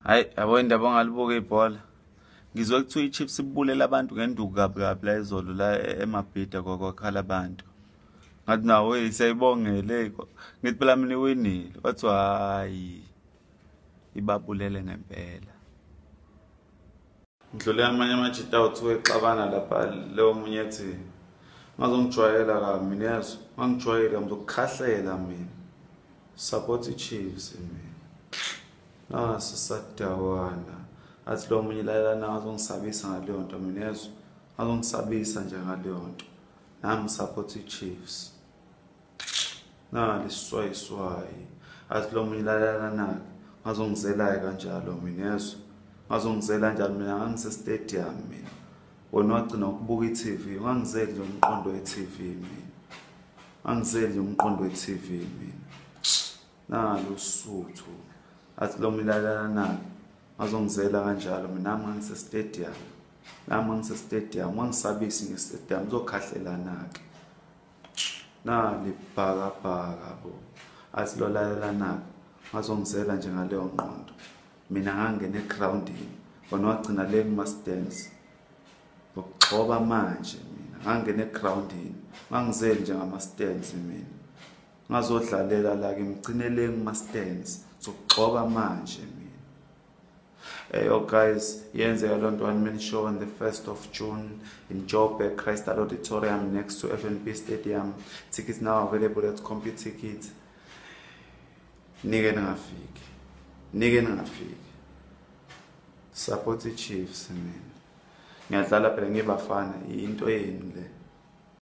Hhayi, yabo indaba ongalibuka ibhola. Ngizwe kuthiwa i-Chiefs ibulele abantu ngenduku kabi kabi la izolo la eMabhida kwakhala abantu. Ngathi nawo hey siyayibongele, ngithi phela mina iwinile. Kwathiwa hhayi, ibabulele ngempela. Ngidlule amanye amajita awuthiwa exabana lapha, leyo munye ethi ngazongijwayela kabi mina, yezwa ngangijwayela ngizokukhahlela mina. Support i-Chiefs mina. Nasi sadawana. Athi lo munye lalela na ngazongisabisa ngaleyo nto mina, yezwa ngazongisabisa nje ngaleyo nto. Nami support i-Chiefs. Nali iswayiswayi. Athi lo munye lalela na ngazongizela kanjalo mina, yezwa ngazongizela kanjalo mina, ngangise-stadium mina. Wena wagcina ukubuka i-TV, ungangizeli nje umqondo we-TV mina. Angizeli nje umqondo we-TV mina. Nalo usuthu. Athi lo milalana na ngazongizela kanjalo mina, nami ngangise-stadium. Nami ngangise-stadium, wangisabisi nge-stadium, uzokhahlela-ke. Nali ibhakabhaka bo. Athi lo lalela na ngazongizela nje ngaleyo ngqondo. Mina ngangena egrawundini, wena wagcina le kuma-stands. Ngokugxoba manje mina ngangena egrawundini, ngangizeli nje ngama-stands mina. Ngazodlalela la ke ngigcine le kuma-stands, ngizokugxoba manje mina. Hey yo guys, yenzeka loo nto, one man show on the 1st of June in Joburg, Crystal Auditorium next to FNB Stadium. Tickets now available at CompuTicket. Nike ningafiki. Nike ningafiki. Support i-Chiefs mina. Ngiyadlala phela ngibafana, into yenu le.